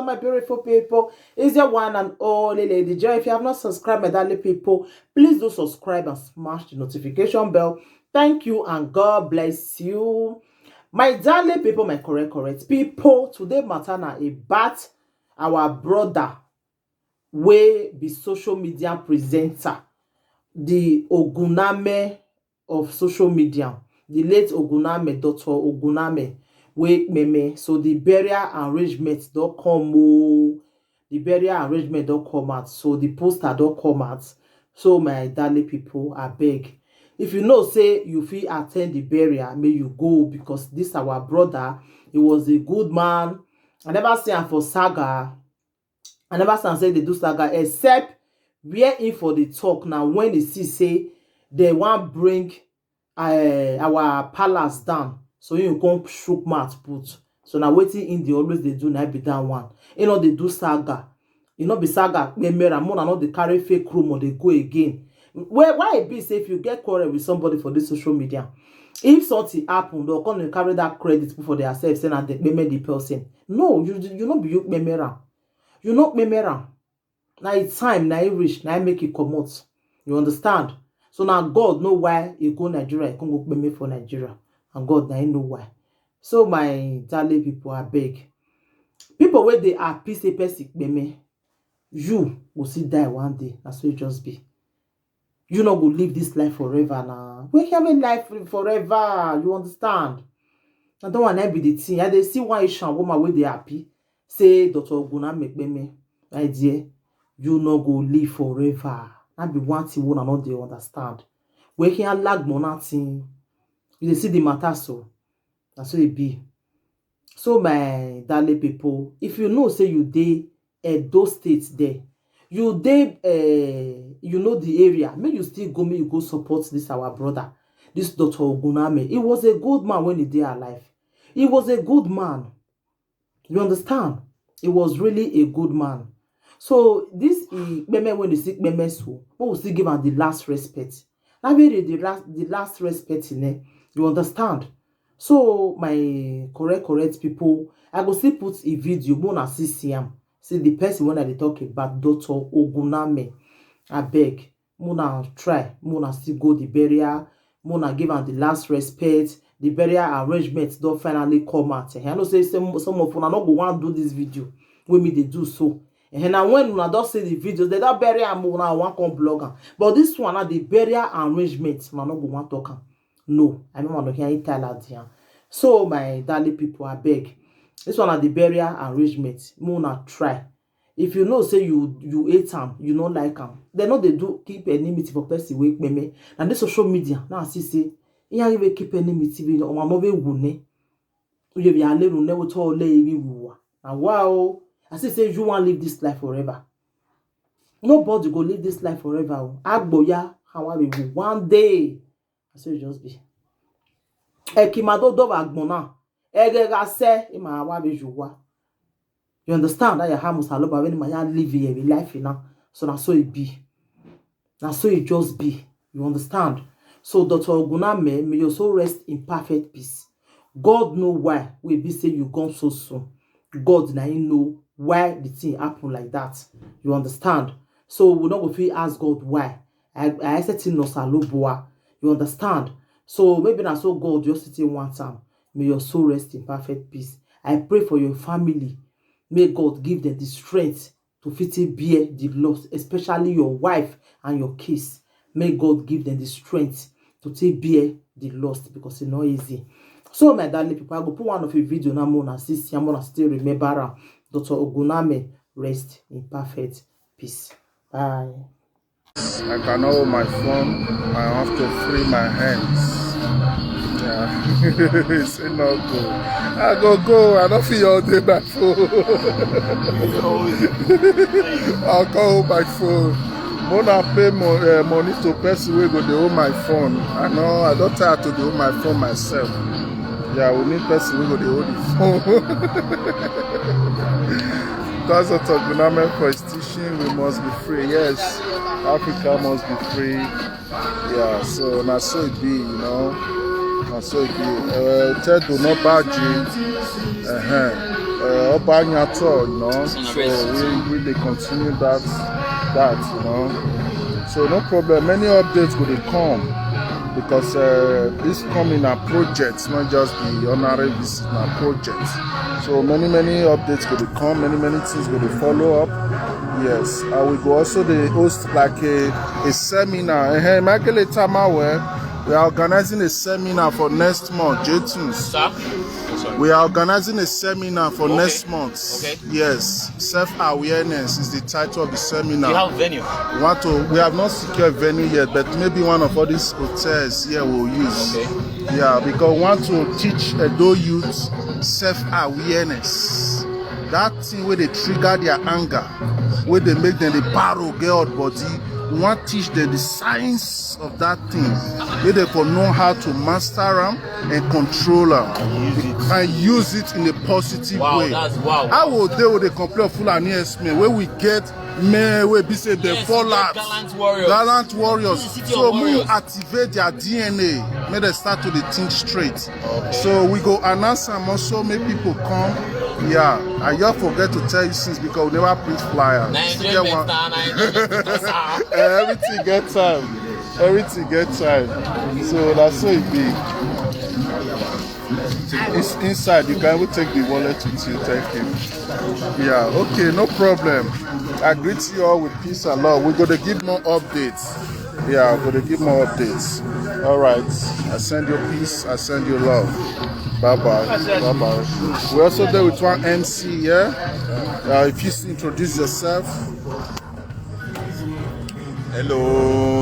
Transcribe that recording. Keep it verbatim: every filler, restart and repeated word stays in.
My beautiful people, is your one and only Lady Joy. If you have not subscribed, my darling people, please do subscribe and smash the notification bell. Thank you and God bless you. My darling people, my correct, correct people, today matter na about our brother wey be social media presenter, the Oguname of social media, the late Oguname, Doctor Oguname, wey meme. So the burial arrangement don come o. The burial arrangement don come out. So the poster don come out. So my darling people, abeg, if you know say you fit attend the burial, make you go, because this our brother, he was a good man. I never see am for saga. I never see am say they do saga, except where him for the talk now when he see say they wan bring uh, our palace down. So you come shook mouth put. So now waiting in the always they do na be that one. You know they do saga. You know be saga. Memera mona not the carry fake rumor they go again. Where why it be say if you get quarrel with somebody for this social media, if something happen, they'll come and carry that credit for themselves and they meme the person. No, you you not be you memera. You not memera. Na e time na e reach na e make e comot. You understand? So na God know why e go Nigeria, e come go kpeme for Nigeria, and God na e know why. So my darling people, abeg, people wey dey happy say person kpeme, you go still die one day. Na so e just be. You no go live this life forever na. We can make life forever. You understand? Na that one na be the thing. I dey see one Asian woman wey dey happy say Doctor Oguname kpeme. My dear, you no go live forever. Na be one thing wey una no dey understand. We can lag nothing. You dey see the matter so. Na so e be. So my darling people, if you know say you dey Edo State there, you dey uh, you know the area, make you still go, make you go support this our brother, this Doctor Oguname. He was a good man when he dey alive. He was a good man. You understand? He was really a good man. So this Ikpeme, when you see Ikpeme so, we will still give am the last respect. Na very the last the last respect in there. You understand? So my correct correct people, I go still put a video, mona see see am. See the person when I dey talk about, Doctor Oguname. Abeg, mona try, mona still go the burial, mona give am the last respect. The burial arrangement don finally come out. Eh, I know say some some of una no go wan do this video wey me dey do so. Eh, na when una don see the videos, they don bury am, una wan come blog am. But this one na the burial arrangement, una no go wan talk am. No, I no wan hear it tell out here. So my darling people, abeg, this one na the burial arrangement. Make una try. If you know say you you hate am, you no like am, dem no dey do keep enmity for person wey kpeme. Na this social media now I see say ihe anyị wey keep enmity wey ọma no wey wu ne. Uye bi ale ru ne wo to le ibi wuwa. Na wa o. I see say you wan live this life forever. Nobody go live this life forever o. Agbo ya, how we go one day. I say just be. Ekimado do agbon na. Egega se ima wa be juwa. You understand that your house aloba when my live here, we life now. So na so it be. Na so it just be. You understand? So Doctor Oguname, may your soul rest in perfect peace. God know why we be say you gone so soon. God na him know why the thing happen like that. You understand? So we no go fit ask God why. I I accept him no salobua. You understand? So maybe na so God just still want am. May your soul rest in perfect peace. I pray for your family. May God give them the strength to fit take bear the loss, especially your wife and your kids. May God give them the strength to take bear the loss because it's not easy. So my darling people, I go put one of your video now, mona see see, mona still remember am. Doctor Oguname, rest in perfect peace. Bye. I cannot hold my phone. I have to free my hands. Yeah. It's not good. I go go. I don't feel all day my phone. I can't hold my phone. Mona pay mo uh, money to person wey go dey hold my phone. I know I don tire to dey hold my phone myself. Yeah, we need person wey go dey hold the phone. That's a Toguname for his teaching. We must be free. Yes, Africa must be free. Yeah, so na so it be, you know. Na so it be. Uh, tell do not badge. Uh-huh. uh, Oba Nyato, you know. So we, we dey continue that that, you know. So no problem. Many updates go dey come because uh, this coming na projects, not just the honorary visit, na projects. So many many updates go dey come. Many many things go dey follow up. Yes, and we go also dey host like a a seminar. Eh, Michael Etamawe, we are organizing a seminar for next month, J two. Sir? We are organizing a seminar for next month. Okay. Yes, self awareness is the title of the seminar. You have venue. We want to. We have not secured venue yet, but maybe one of all these hotels here will use. Okay. Yeah, because we want to teach Edo youth self awareness. That thing where they trigger their anger, where they make them the barrow get out body. We want teach them the science of that thing. Where they for know how to master them and control them and use it in a positive Wow, way. That's wow. How would they would they compare Fulani S M E where we get men where be say they Yes, fall we get out? Gallant warriors. Gallant warriors. City of So we warriors. Activate their D N A. Make them start to dey think straight. So we go announce am also make people come. Yeah, I just forget to tell you since because we never print flyer. Na Still get enjoyment one. na na enjoyment because ah. Eh, everything get time. Everything get time. So that's so it be. It's inside. You can even take the wallet with you. Thank you. Yeah. Okay. No problem. I greet you all with peace and love. We're gonna give more updates. Yeah, we're gonna give more updates. All right. I send you peace. I send you love. Bye bye. Bye bye. We're also there with one M C. Yeah. Uh, if you s- introduce yourself. Hello.